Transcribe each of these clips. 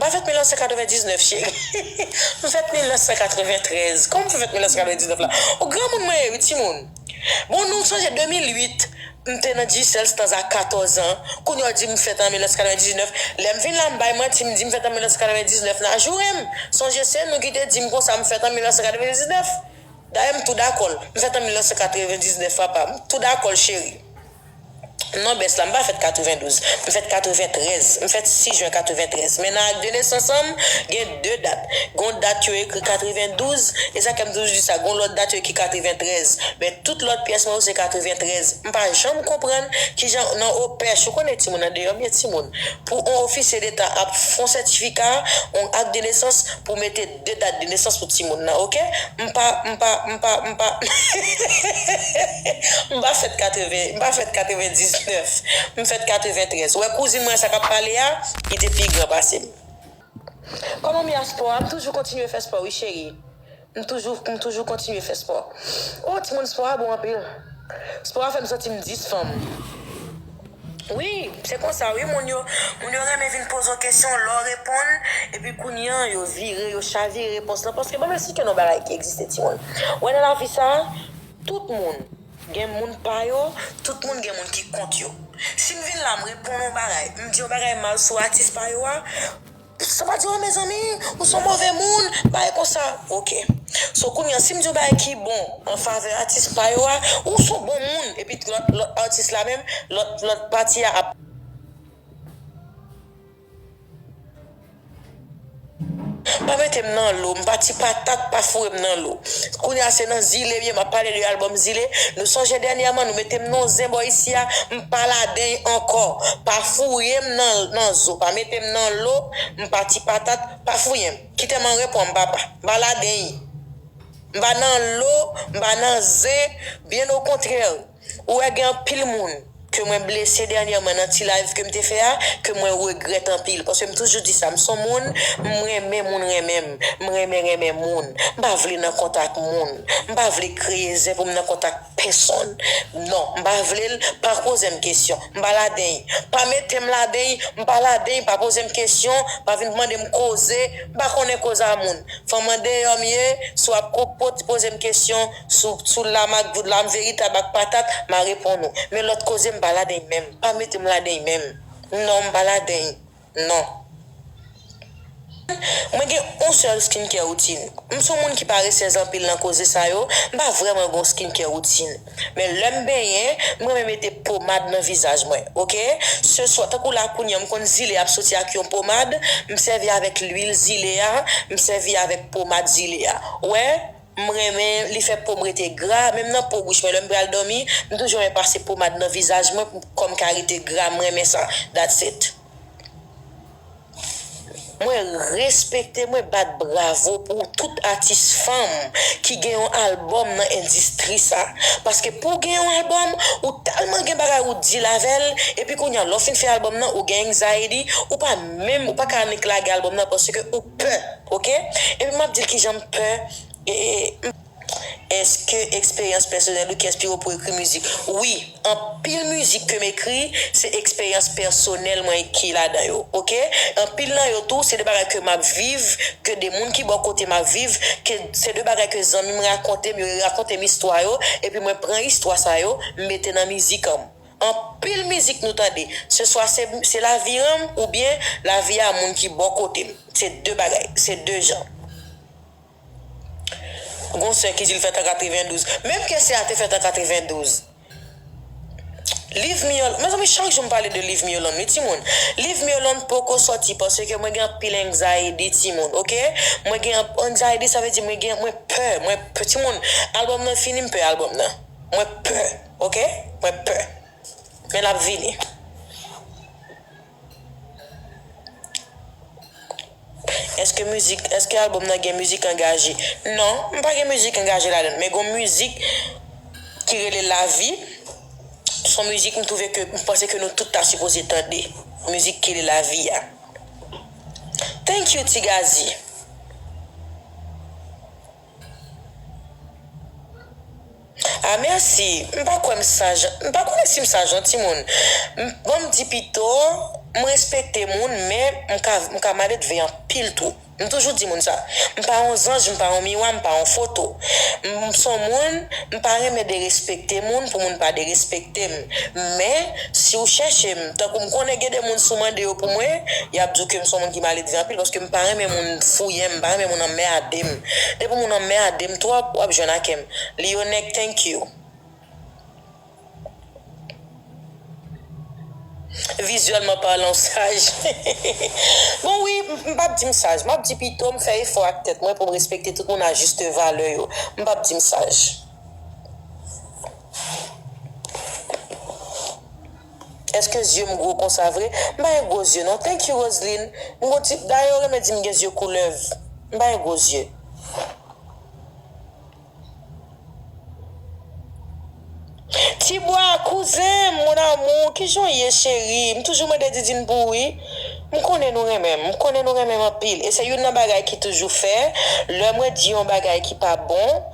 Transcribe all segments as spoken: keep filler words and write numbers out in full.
M pa fèt mil nèf san katrevendiznèf, cheri. M fèt mil nèf san katreventrèz. Kòman m fè fèt mil nèf san katrevendiznèf la? O, granmoun mwen ye, wi, timoun. Bon, nou sonje de mil uit, m te nan Digicel, se tan sa katòz an. Kounye a, w di m fèt an mil nèf san katrevendiznèf. Lè m vin la, m bay manti, m di m fèt an mil nèf san katrevendiznèf, n a joure m. Sonje, se nou ki te di m konsa, m fèt an mil nèf san katrevendiznèf. Dayè, m tou dakò l. M fèt an mil nèf san katrevendiznèf, papa. M tou dakò l, cheri. Non, bès la, m pa fèt katrevendouz. M fèt katreventrèz. M fèt sis jen katreventrèz. Men nan ak de nesans an, gen de dat. Gon dat yo ekri katrevendouz, e sa k fè m toujou di sa, gon lòt dat yo ekri katreventrèz. Men tout lòt pyès mwen yo se katreventrèz. M pa janm konprann kijan nan opèch, ou konnen timoun andeyò m ye timoun. Pou on ofisye deta ap fè on sètifika, on ak de nesans, pou mete de dat de nesans pou timoun nan, oke? M pa, m pa, m pa, m pa, m pa fèt katreven, m pa fèt katrevendiznèf, m fèt katreventrèz. Ou wè kouzin mwen sa k ap pale a, li te pi gran pase m. Kòman m ye a spò a? M toujou kontinye fè spò, wi, cheri. M toujou, m toujou kontinye fè spò. O, timoun, spò a bon anpil. Spò a fè m santi m dis fanm. Wi, se konsa, wi, moun yo, moun yo renmen vin poze w kesyon, lè w reponn, epi kounye a, yo vire, yo chavire repons lan, paske ban m esplike nou yon bagay ki egziste, timoun. Wè, nan lavi sa a, tout moun gen moun pa yo, tout moun gen moun ki kont yo. Si m vin la, m reponn yon bagay, m di yon bagay mal sou atis pa yo a, sa pa di, o, mezanmi, ou se yon move moun, bagay konsa. Oke. So, kounye a, si m di yon bagay ki bon an favè atis pa yo a, ou se yon bon moun, epi lòt, lòt atis la menm, lòt, lòt pati a ap. Pa mete m nan lo, m pa ti patat, pa foure m nan lo. Kounye a se nan Zile m ye, m ap pale de albòm Zile. Nou sonje dènyèman, nou mete m nan yon zen bò isi a, m pa ladann ankò. Pa foure m nan, nan zo, pa mete m nan lo, m pa ti patat, pa fouye m. Kite m an repo m, papa. M pa ladann. M pa nan lo, m pa nan zen, byen okontrè. Ou wè gen anpil moun ke mwen blese dènyèman nan ti live ke m te fè a, ke mwen regrèt anpil. Paske m toujou di sa, m se yon moun, m renmen moun renmen m. M renmen renmen moun. M pa vle nan kontak moun. M pa vle kreye zen pou m nan kontak pèsonn. Non, m pa vle l, pa poze m kesyon. M pa ladann. Pa mete m ladann, m pa ladann, pa poze m kesyon, pa vin mande m koze, m pa konnen koze a moun. Fanm andeyò m ye, si w ap ko-, po-, poze m kesyon sou, sou lam ak, lam veritab ak patat, m a reponn ou. Men lòt koze, m pa ladann menm. Pa mete m ladann menm. Non, m pa ladann. Non. Mwen gen yon sèl skincare routine. M se yon moun ki pa resèz anpil nan koze sa yo. M pa vrèman gen yon skincare routine. Men lè m benyen, m renmen mete pomad nan vizaj mwen, oke? Se swa, tankou la kounye a, m konn Zile ap soti ak yon pomad, m sèvi avèk lwil Zile a, m sèvi avèk pomad Zile a. Ou wè, m renmen li fè po m rete gra, menm nan po bouch mwen, lè m pral dòmi, m toujou renmen pase pomad nan vizaj mwen pou kò m ka rete gra, m renmen sa. That's it. Mwen respekte, mwen bat bravo pou tout atis fanm ki gen yon albòm nan endistri sa. Paske pou w gen yon albòm, ou tèlman gen bagay ou deal avè l, epi kounye a, lè w fin fè albòm nan, ou gen anxiety, ou pa menm, ou pa ka annik lage albòm nan paske ou pè, oke? Epi m ap di l kijan m pè, e, e, Èske eksperyans pèsonèl ou ki enspire w pou ekri mizik? Wi, anpil mizik ke m ekri, se eksperyans pèsonèl mwen ki ladan yo, oke? Anpil nan yo tou, se de bagay ke m ap viv, ke de moun ki bò kote m ap viv, ke se de bagay ke zanmi m rakonte m, yo rakonte m istwa yo, epi mwen pran istwa sa yo, m mete nan mizik an m. Anpil mizik nou tande, se swa se, se lavi an m oubyen lavi a moun ki bò kote m. Se de bagay, se de jan. Gon sè ki di l fèt an katrevendouz. Menm ke sè a te fèt an katrevendouz. Leave Me Alone. Mezanmi, chak jou m pale de Leave Me Alone, wi, timoun. Leave Me Alone poko sòti paske mwen gen anpil anxiety, timoun, oke? Mwen gen anp-, anxiety, sa vle di mwen gen, mwen pè, mwen pè, timoun. Albòm nan fini, m pè albòm nan. Mwen pè, oke? Mwen pè. Men l ap vini. Èske mizik, èske albòm nan gen mizik angaje? Non, m pa gen mizik angaje ladan l, men gon mizik ki rele Lavi. Se yon mizik m twouve ke, m panse ke nou tout ta sipoze tande. Mizik ki rele Lavi a. Thank you, Ti Gazi. Ah, mèsi. M pa kwè m sa jan, m pa konnen si m sa jan timoun. M, bon, m di pito, M respekte moun, men m ka, m ka maledve anpil tou. M toujou di moun sa. M pa yon zanj, m pa yon miwa, m pa yon foto. M, m s on moun, m pa renmen derespekte moun pou moun pa derespekte m. Men, si w chèche m, tankou m konnen gen de moun si w mande yo pou mwen, y ap di w ke m s on moun ki maledve anpil, paske m pa renmen moun fouye m, m pa renmen moun anmède m. Depi moun anmède m twòp, w ap jwenn ak m. Lionec, thank you. Vizyèlman palan, w saj. Bon, wi, m, m p ap di m saj. M ap di pito m fè efò ak tèt mwen pou m respekte tout moun a jis valè yo. M p ap di m saj. Èske zye m gwo konsa vre? M pa gen gwo zye, non. Thank you, Roseline. M gon ti, dayè, yo renmen di m gen zye koulèv. M pa gen gwo zye. Tibwa, kouzen m, mon amour, kijan w ye, cheri? M toujou mande Didine pou ou, wi. M konnen nou renmen m, m konnen nou renmen m anpil. E se youn nan bagay ki toujou fè, lè mwen di yon bagay ki pa bon,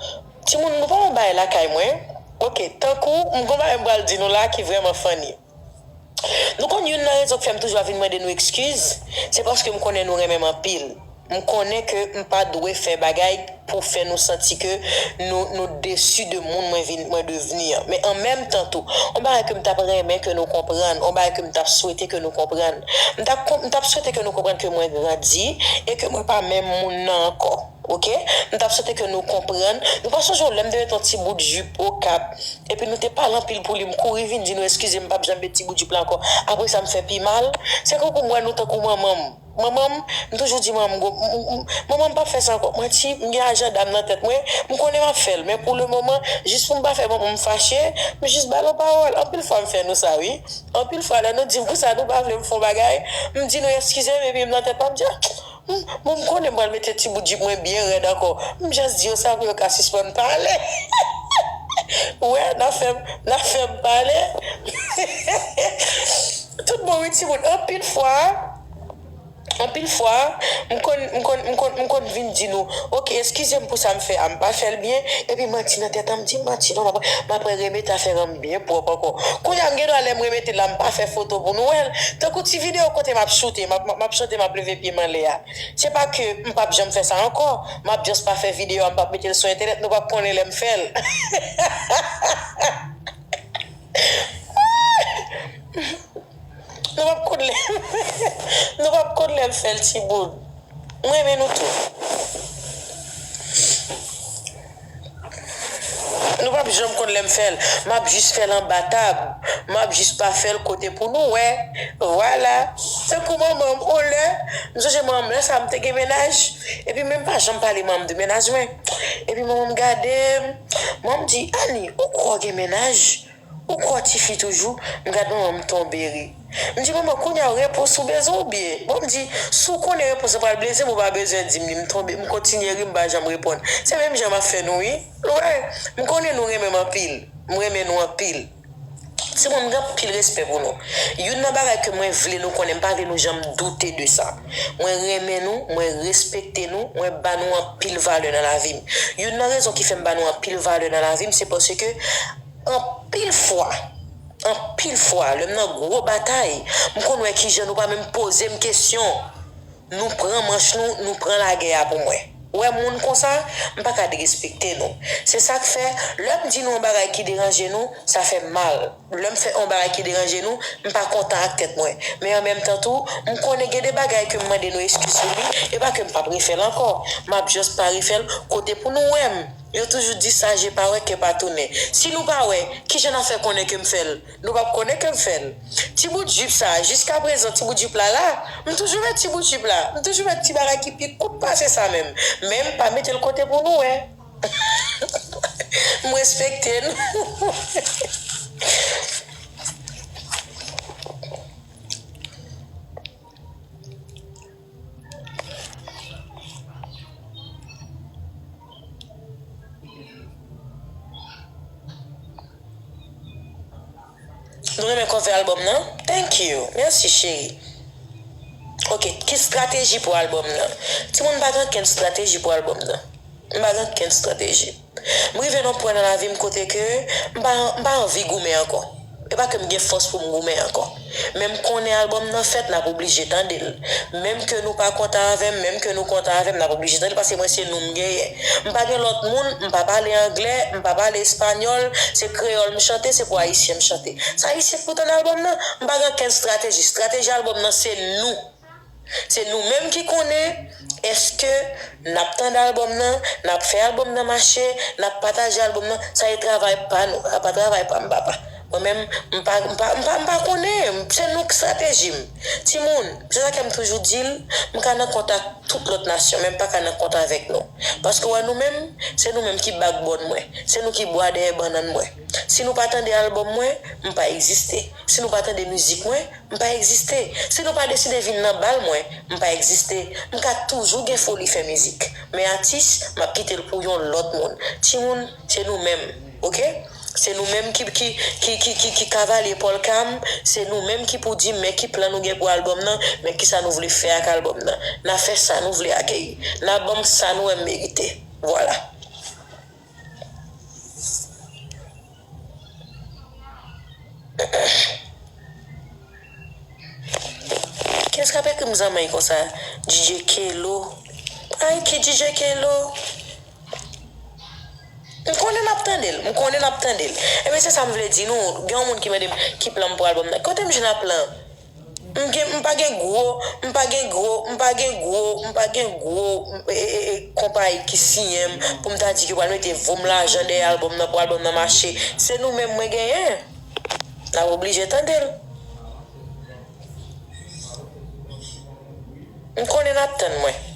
timoun, nou pa yon bagay lakay mwen. Oke, tankou, m gon bagay m pral di nou la ki vrèman funny. Nou konn youn nan rezon k fè m toujou ap vin mande nou ekskiz, se paske m konnen nou renmen m anpil. M konnen ke m pa dwe fè bagay pou fè nou santi ke nou, nou desi de moun mwen vin, mwen devni an. Men an menm tan tou, yon bagay ke m t ap renmen ke nou konprann, yon bagay ke m t ap swete ke nou konprann. M t ap, m t ap swete ke nou konprann ke mwen grandi e ke mwen pa menm moun nan ankò. Oke? M t ap swete ke nou konprann. Nou pa sonje lè m te met yon ti bout jip Okap, epi nou te pale anpil pou li, m kouri vin di nou eskize, m p ap janm met ti bout jip la ankò. Apre sa, m fè pi mal. Se tankou m wè nou tankou manman m. Manman m, m toujou di manman m, m, m, manman m p ap fè sa ankò. Manti, m gen ajanda m nan tèt mwen, m konnen m ap fè l, men pou le moman, jis pou m pa fè manman m fache, m jis ba l yon pawòl. Anpil fwa m fè nou sa, wi. Anpil fwa, lè nou di m konsa, nou pa vle m fè yon bagay, m di nou eskize m, epi m nan tèt mwen, m di, ah, m, bon, m konnen m pral mete ti bout jip mwen byen rèd ankò. M just di yo sa pou yo ka sispann pale. Ou wè, n a fè m, n a fè m pale. Tout bon, wi, timoun. Anpil fwa, anpil fwa, m konn, m konn, m konn, m konn vin di nou, oke, eskize m pou sa m fè a, m pa fè l byen, epi manti nan tèt an, m di, manti non, m ap, m ap remete afè an byen pwòp ankò. Kounye a, m gen dwa lè m remete l la, m pa fè foto pou nou wè l. Tankou ti videyo kote m ap choute, m ap, m ap, m ap chante, m ap leve pye m anlè a. Se pa ke m p ap janm fè sa ankò, m ap just pa fè videyo a, m p ap mete l sou entènèt, nou p ap konnen lè m fè l. Nou p ap konn lè, nou p ap konn lè m fè l, timoun. M renmen nou tou. Nou p ap janm konn lè m fè l. M ap jis fè l anba tab. M ap jis pa fè l kote pou nou wè. Vwala. Tankou manman m, on lè, m sonje manman m, lè sa a m te gen mennaj. Epi menm pa janm pale manman m de mennaj mwen. Epi manman m gade m. Manman m di, Ani, ou kwè w gen mennaj? Ou kwè w tifi toujou? M gad manman m, m tonbe ri. M di, manman, kounye a repons ou bezwen oubyen? Bon, m di, si w konnen repons lan pral blese m, ou pa bezwen di m li. M tonbe, m kontinye ri, m pa janm reponn. Se menm jan m ap fè nou, wi. Ou wè, m konnen nou renmen m anpil. M renmen nou anpil. Timoun, m gen anpil respè pou nou. Youn nan bagay ke mwen vle nou konnen, m pa vle nou janm doute de sa. Mwen renmen nou, mwen respekte nou, mwen ba nou anpil valè nan lavi m. Youn nan rezon ki fè m ba nou anpil valè nan lavi m, se paske anpil fwa, anpil fwa, lè m nan gwo batay, m konn wè kijan nou pa menm poze m kesyon. Nou pran manch nou, nou pran lagè a pou mwen. Ou wè moun konsa, m pa ka derespekte nou. Se sa k fè, lè m di nou yon bagay ki deranje nou, sa fè m mal. Lè m fè yon bagay ki deranje nou, m pa kontan ak tèt mwen. Men an menm tan tou, m konnen gen de bagay ke m mande nou eskiz pou li, e pa ke m p ap refè l ankò. M ap just pa refè l kote pou nou wè m. Yo toujou di sa je pa wè, kè pa tounen. Si nou pa wè, kijan n ap fè konnen ke m fè l? Nou p ap konnen ke m fè l. Ti bout jip sa a, jiskaprezan, ti bout jip la la, m toujou met ti bout jip la. M toujou met ti bagay ki pi kout pase sa menm. Men m pa mete l kote pou nou wè. M respekte nou. Nou renmen cover album nan? Thank you. Mèsi, cheri. Ok, ki strateji pou album nan? Timoun, m pa gen okenn strateji pou album nan. M pa gen okenn strateji. M rive nan pwen nan lavi m kote ke m pa, m pa anvi goumen ankò. E pa ke m gen fòs pou m goumen ankò. Men m konnen albòm nan fèt, n ap oblije tande l. Menm ke nou pa kontan avè m, menm ke nou kontan avè m, n ap oblije tande l, paske mwen se nou m genyen. M pa gen lòt moun, m pa pale anglè, m pa pale espanyòl, se kreyòl m chante, se pou ayisyen m chante. Se ayisyen k pou tande albòm nan. M pa gen okenn estrateji. Estrateji albòm nan se nou. Se nou menm ki konnen èske n ap tande albòm nan, n ap fè albòm nan mache, n ap pataje albòm nan. Sa e travay pa nou, sa pa travay pa m, papa. Mwen menm, m pa, m pa, m pa, m pa konnen. Se nou k estrateji m. Timoun, se sa ke m toujou di l, m ka nan kont ak tout lòt nasyon, men m pa ka nan kont avèk nou. Paske w wè nou menm, se nou menm ki backbone mwen. Se nou ki bwa dèyè bannann mwen. Si nou pa tande albòm mwen, m pa egziste. Si nou pa tande mizik mwen, m pa egziste. Si nou pa deside vin nan bal mwen, m pa egziste. M ka toujou gen foli fè mizik. Men atis, m ap kite l pou yon lòt moun. Timoun, se nou menm, oke? Se nou menm ki, ki, ki, ki, ki, ki kavalye pòlka m, se nou menm ki pou di m men ki plan nou gen pou albòm nan, men kisa nou vle fè ak albòm nan. N a fè sa nou vle ak li. N a ban m sa nou wè m merite. Vwala. Kiyès k ap ekri m zanmi konsa? D J Kelo. Ay, ki D J Kelo? M konnen n ap tande l. M konnen n ap tande l. Ebyen, se sa m vle di nou. Gen yon moun ki mande m ki plan m pou albòm nan. Kote m jwenn a plan? M gen, m pa gen gwo, m pa gen gwo, m pa gen gwo, m pa gen gwo, m, e, e, e, konpayi ki siyen m pou m ta di ke yo pral mete vo m lajan dèyè albòm nan pou albòm nan mache. Se nou menm mwen genyen. N ap oblije tande l. M konnen n ap tann mwen.